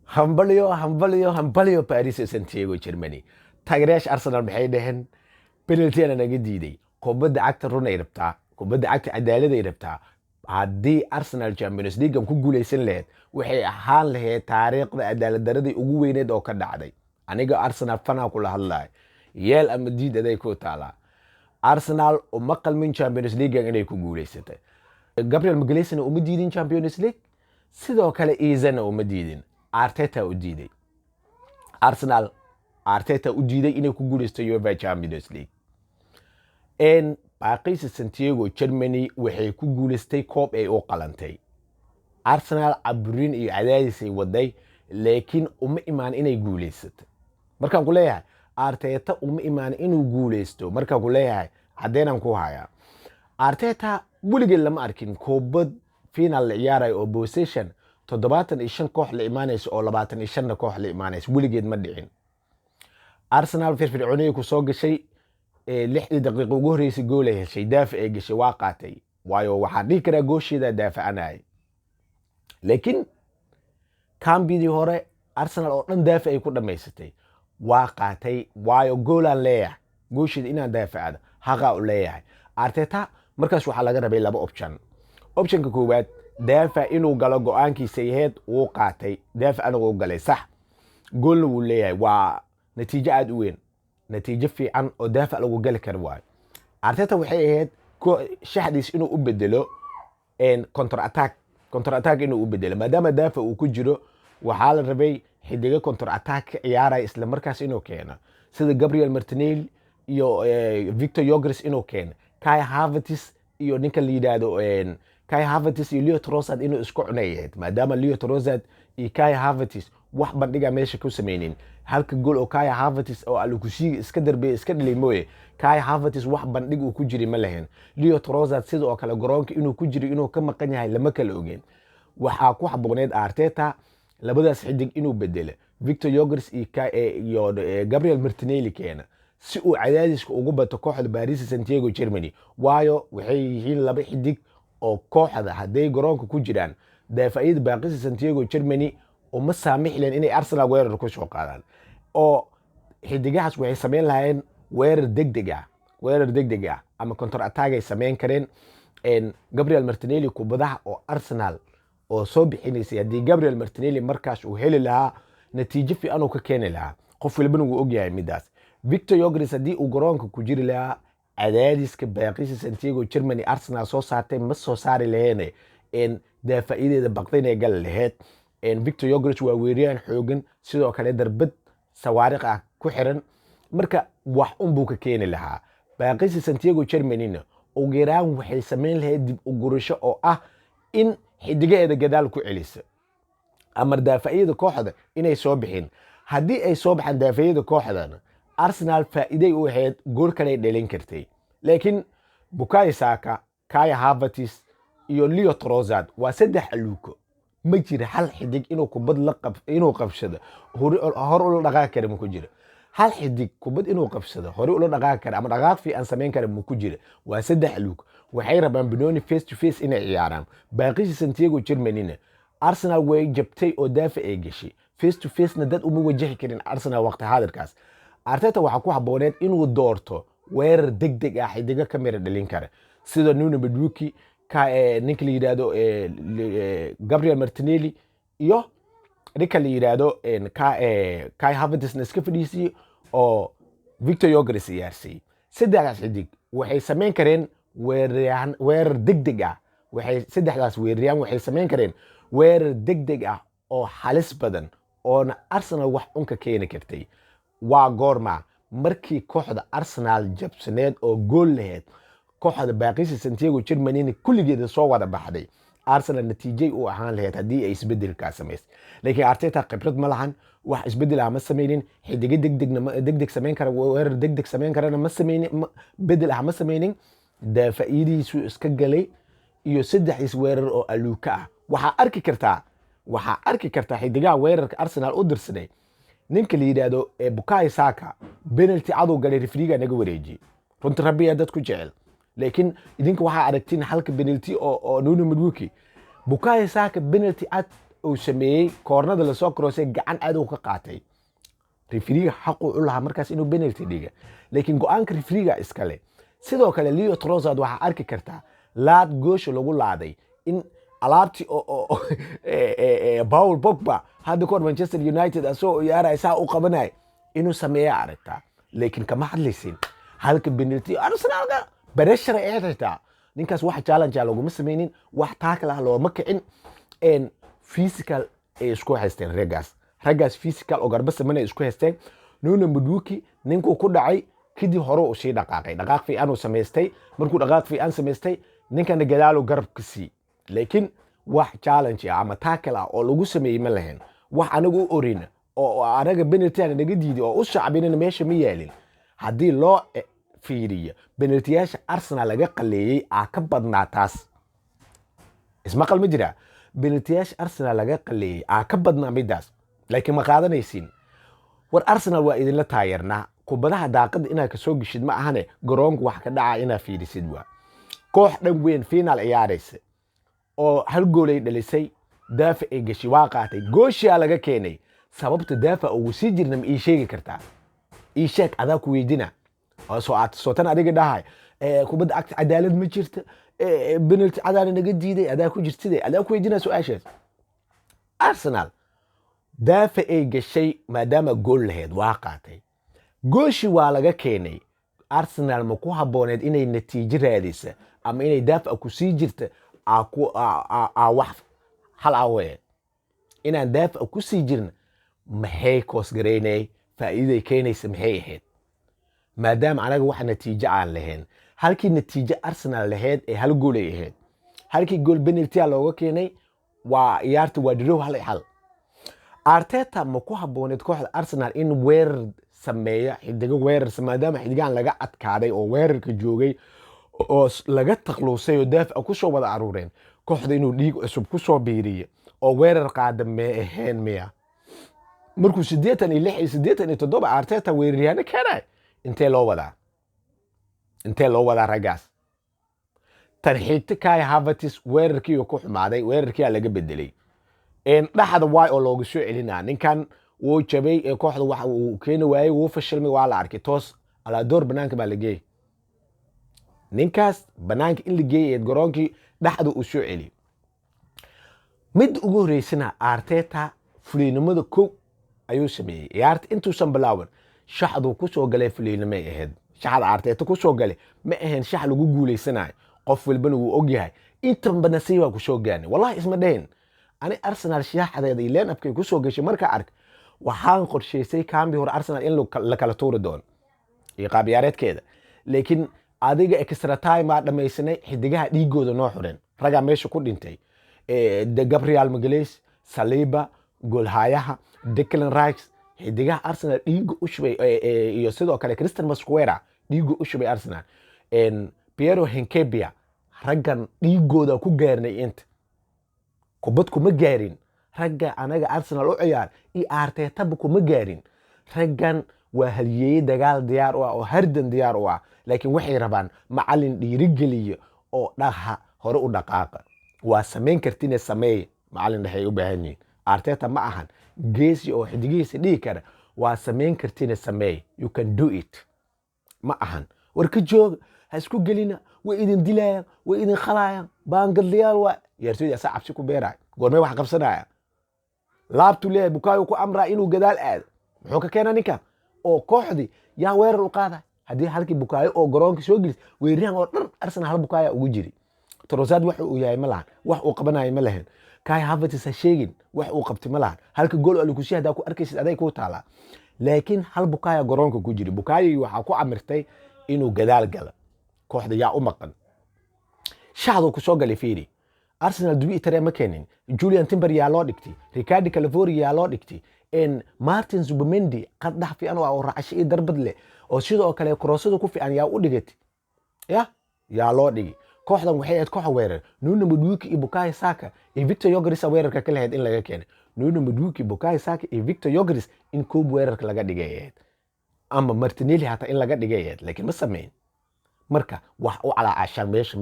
Hambalyo, hambalyo, hambalyo, Paris Santiago Germany. Taageerayaasha Arsenal maxay dhaheen? Penalty-ana naga diiday. Kubadda cagta run ay rabtaa, kubadda cagta cadaalad ay rabtaa. Haddii Arsenal Champions League ku guuleysan lahayd, waxay ahaan lahayd taariikhda cadaalad daradii ugu weyneed oo ka dhacday. Aniga Arsenal fan-aa kula hadlaya, yeel ama diid, aday ku taalaa. Arsenal uma qalmin Champions League inay ku guuleysatay. Gabriel Magalhaes-na uma diidin Champions League, sidoo kale Eze-na uma diidin. Arteta u diiday Arsenal, Arteta u diiday inay ku guuleysto UEFA Champions League. N Baaqisa Santiago Germany waxay ku guuleystay koob ay u qalantay. Arsenal caburin iyo cadaadisay waday, laakiin uma imaan inay guuleysato. Markaan ku leeyahay Arteta uma imaan inuu guuleysto, markaan ku leeyahay caddeenaan ku hayaa. Arteta weligeed lama arkin koobad final la ciyaarayo oo possession 75 koox la imaanayso oo 25-na koox la imaanayso. Weligeed ma dhicin. Arsenal firfircooniyay ku soo gashay. 6-dii daqiiqo ugu horreysay gool ay heshay, daafac ay gashay, waa qaatay, waayo waxaan dhihi karaa goosheedaa daafacanayay. Laakiin kambidii hore Arsenal oo dhan daafac ay ku dhammaysatay, waa qaatay, waayo goolaan leeyahay, goosheeda inaan daafacado haqaa u leeyahay. Arteta markaas waxaa laga rabay laba option. Option-ka koowaad, daafac inuu galo go-aankiisa yaheed, wuu qaatay, daafacana wuu galay, sax, goolna wuu leeyahay. Waa natiijo aada u weyn, natiijo fiican oo daafac lagu gali karo waayo. Arteta waxay ahayd shaxdiis inuu u bedelo counter attack, counter attack inuu u bedelo. Maadaama daafac uu ku jiro, waxaa la rabay xidigo counter attack ka ciyaaraya isla markaas inuu keeno, sida Gabriel Martinelli iyo Victor Gyokeres inuu keeno, Kai Havertz iyo ninka la yidhaahdo Kai Havertz iyo Leo Trossard inuu isku cunay ahayd, maadaama Leo Trossard iyo Kai Havertz wax bandhiga meesha ku sameynin. Halka gool oo Kai Havertz oo alukusiga iska darbey iska dhalay mooye, Kai Havertz wax bandhig uu ku jiri ma lahayn. Leo Trossard sidoo kale garoonka inuu ku jiro, inuu ka maqan yahay, lama kala ogeen. Waxaa ku habooneed Arteta labadaas xidig inuu bedelo, Victor Gyokeres iyo Gabriel Martinelli keena, si uu cadaadiska ugu bato kooxda Paris Santiago Germany, waayo waxay yihiin laba xidig oo kooxda hadday garoonka ku jiraan daafacyada Baaqisa Santiago Germany uma saamixi lahayn inay Arsenal weerar ku soo qaadaan, oo xidigahaas waxay sameyn lahaayeen weerar degdeg ah, weerar degdeg ah ama counter attack ay sameyn kareen. Gabriel Martinelli kubadaha oo Arsenal oo soo bixinaysay, haddii Gabriel Martinelli markaas uu heli lahaa, natiijo fiican uu ka keeni lahaa, qof walbana wuu ogyahay midaas. Victor Gyokeres haddii uu garoonka ku jiri lahaa, cadaadiska Baaqisa Santiago Germany Arsenal soo saartay ma soo saari laheene, daafaciyadeeda baqdinay gali laheyd. Victor Gyokeres waa weeriyaan xoogan, sidoo kale darbad sawaariq ah ku xiran, marka wax unbuu ka keeni lahaa. Baaqisa Santiago Germanyna ugu yaraan waxay samayn lahayd dib u gurasho oo ah in xidigaheeda gadaal ku celisa ama daafacyada kooxda inay soo bixin. Haddii ay soo baxaan daafacyada kooxdana, Arsenal faa'iiday u ahayd, gool kaley dhalin kartay. Laakiin Bukayo Saka, Kai Havertz iyo Leo Trossard waa saddex aluuko. Ma jira hal xidig inuu kubad la qab inuu qabsado hor ula dhaqaaqi kara, ma ku jira hal xidig kubad inuu qabsado hore ula dhaqaaqi kara ama dhaqaaq fiican samayn kara, ma ku jira. Waa saddex aluug, waxay rabaan banooni face to face inay ciyaaraan. Baaqisi Santiago Germanyna Arsenal way jabtay oo daafac ay gashay, face to face-na dad uma wajahi karin Arsenal waqti xaadirkaas. Arteta waxaa ku habooneed inuu doorto weerar deg deg ah, xidigo ka mira dhalin kara, sida Noni Madueke, ninka la yidhaahdo Gabriel Martinelli iyo ninka la yidhaahdo Kai Havertzna iska fadhiisiyey oo Victor Gyokeres ciyaarsiiyey. Saddexdaas xidig waxay samayn kareen weeraryahan weerar deg deg ah. Waxay saddexdaas weeraryahan waxay samayn kareen weerar deg deg ah oo halis badan oona Arsenal wax unka keeni kartay. Waa goorma? Markii kooxda Arsenal jabsaneed oo gool laheyd, kooxda Baaqisa Santiago Germanyna kulligeeda soo wada baxday, Arsenal natiijay u ahaan lahayd haddii ay isbedelkaa samaysay. Laakiin Arteta khibrad ma lahan, wax isbedel ah ma sameynin, xidigo degdegna degdeg samayn kara, weerar degdeg samayn karana ma sameynin, bedel ah ma sameynin. Daafacyadiisu iska galay iyo saddexdiis weerar oo aluuka ah. Waxaa arki kartaa xidigaha weerarka Arsenal u dirsaday. Ninka la yidhaahdo Bukayo Saka penalty cadow galay, referee-ga naga wareejiyey. Runti rabbiyaa dad ku jecel, laakiin idinka waxaa aragtiin halka penalty oo Noni Madueke. Bukayo Saka penalty cad Uu sameeyey koornada lasoo crossay, gacan aad uu ka qaatay. Refereega xaqu u lahaa markaas inuu penalty dhiga, laakiin go-aanka refereega iskale. Sidoo kale Leo Trossard waxaa arki kartaa laad goosha lagu laaday in alaabtii oo Paul Pogba hadda kahor Manchester United asagoo ciyaaraya saa u qabanaya inuu sameeya aragtaa, laakiin kama hadlaysin. Halka penalty Arsenalka pressure ay xitaa ninkaas wax challenge laguma sameynin, wax tackle ah looma kicin. Physical ay isku haysteen raggaas, physical oo garba samanay isku haysteen. Noni Madueke ninkuu ku dhacay kadib hore uu sii dhaqaaqay, dhaqaaq fiican uu samaystay. Markuu dhaqaaq fiican samaystay, ninkana gadaalu garab ka sii, laakiin wax challenge ah ama tackle ah oo lagu sameeyey ma lahayn. Wax anaga u orin oo anaga penalty aan naga diiday oo u shacbinina meesha ma yaalin. Haddii loo fiiriyo penaltiyaasha Arsenal laga qaleeyey aa ka badnaa taas. Ismaqal ma jiraa? Penaltiyaasha Arsenal laga qaleeyey aa ka badnaa midaas, laakiin ma qaadanaysiin. War Arsenal waa idinla taageernaa. Kubadaha daaqada inaad kasoo geshid ma ahane, garoonka wax ka dhaca inaad fiirisid. Waa koox dhan weyn, final ciyaaraysa oo hal gool ay dhalisay, daafa ay gashay waa qaatay, gooshiyaa laga keenay. Sababta daafa ugu sii jirna ma ii sheegi kartaa? Ii sheeg, adaa ku weydina. Soo aad sootan adiga dhahay kubadda cagta cadaalad ma jirta, penalty cadaana naga diiday, adaa ku jirtide, adaa ku weydina su-aashaas. Arsenal daafa ay gashay maadaama gool lahayd waa qaatay, gooshi waa laga keenay. Arsenal ma ku habbooneed inay natiijo raadisa ama inay daafa ku sii jirta? Aa wax hal awee inaan daafa ku sii jirna maxay koosgaraynay? Faa'iiday keenaysa maxay ahayd, maadaama anaga wax natiijo aan lahayn? Halkii natiijo Arsenal lahayd ee hal gool ay ahayd, halkii gool penaltya looga keenay, waa ciyaarta waa draw 1-1. Arteta ma ku habbooneed kooxda Arsenal in weerar sameeya, xidigo weerar, maadaama xidigahan laga adkaaday oo weerarka joogay oo laga takluusay oo daafaca kusoo wada aruureen, kooxda inuu dhiig cusub kusoo biiriyo oo weerar qaada mee ahayn miya? Markuu 86 iyo 87 Arteta weeraryahanno keenay, intee loo wadaa? Intee loo wadaa raggaas? Tan xigta, Kai Havertz weerarkii ku xumaaday, weerarkiyaa laga bedelay. Dhaxda waay oo looga soo celinaa ninkan wuu jabay ee kooxda waxa uu keeni waayey, wuu fashilmay, waa la arkay. Toos alaadoor banaanka baa la geeyey ninkaas, banaanka in la geeyay garoonkii dhaxda uu soo celiyey. Mid ugu horeysana Arteta fuliynimada kow ayuu sameeyey. Ciyaarta intuusan bilaaban shaxduu kusoo galay fuliynimay ahayd. Shaxda Arteta kusoo galay ma ahayn shax lagu guuleysanayo, qof walbana wuu ogyahay. Intanba nasiibaa kusoo gaarnay, wallahi isma dhahin ani. Arsenal shaaxdeeda iyo line-upkay kusoo gashay markaa ark, waxaan qorshaysay kaambi hore Arsenal in la kala tuuri doono iyo qaab ciyaareedkeeda, laakiin adiga extra time aa dhamaysanay, xidigaha dhiigooda noo xureen, ragaa meesha ku dhintay, de Gabriel Magalhaes, Saliba, goolhayaha Declan Rice, xidigaha Arsenal dhiiga u shubay, iyo sidoo kale Christian Mosquera dhiiga u shubay Arsenal, Piero Hincapie, raggan dhiigooda ku gaarnay. Inta kubad kuma gaarin ragga anaga Arsenal u ciyaar iyo Artetaba kuma gaarin. Raggan waa halyeeye dagaal diyaar u ah oo hardan diyaar u ah, laakiin waxay rabaan macalin dhiirigeliyo oo dhaha hore u dhaqaaqa, waa samayn kartine sameey. Macalin dhexay u baahan yihiin. Arteta ma ahan geesi oo xidigihiisa dhihi kara waa samayn kartine sameey, you can do it. Ma ahan war ka jooga, ha isku gelina, way idin dilayaan, way idin khalaayaan, baangadlayaal waa ciyaartooyda. Asaa cabsi ku beeraya, goormee wax qabsanaya? Laabtuu leeyahay Bukayo ku amraa inuu gadaal aado. Muxuu ka keenaa ninkan oo kooxdii yaa weerar u qaada haddii halkii Bukayo oo garoonka soo gelis? Weeraryahan oo dhan Arsenal hal Bukayo ugu jiri. Trossard wax uu yahay ma lahan, wax uu qabanayo ma lahan. Kai Havertz ha sheegin, wax uu qabtay ma lahan. Halka gool alukusi haddaa ku arkaysid aday kuu taalaa, laakiin hal Bukayo garoonka ku jiri. Bukayo waxaa ku amirtay inuu gadaal galo, kooxda yaa u maqan? Shaxduu kusoo galay fiiri. Arsenal dubi tare ma keenin. Julian Timber yaa loo dhigtay, Riccardo Calafiori yaa loo dhigtay, Martin Zubimendi qad dhex fiican oo racasho iyo darbad leh oo sidoo kale crossada ku fiican yaa u dhigatay, ya yaa loo dhigi? Kooxdan waxay ahayd koox weerar. Noni Madueke iyo Bukayo Saka iyo Victor Gyokeres weerarka ka lahayd in laga keenay. Noni Madueke, Bukayo Saka iyo Victor Gyokeres in koob weerarka laga dhigay ahayd, ama Martinelli hataa in laga dhigay ahayd, laakiin ma sameyn. Marka wax u calaacashaan meesha.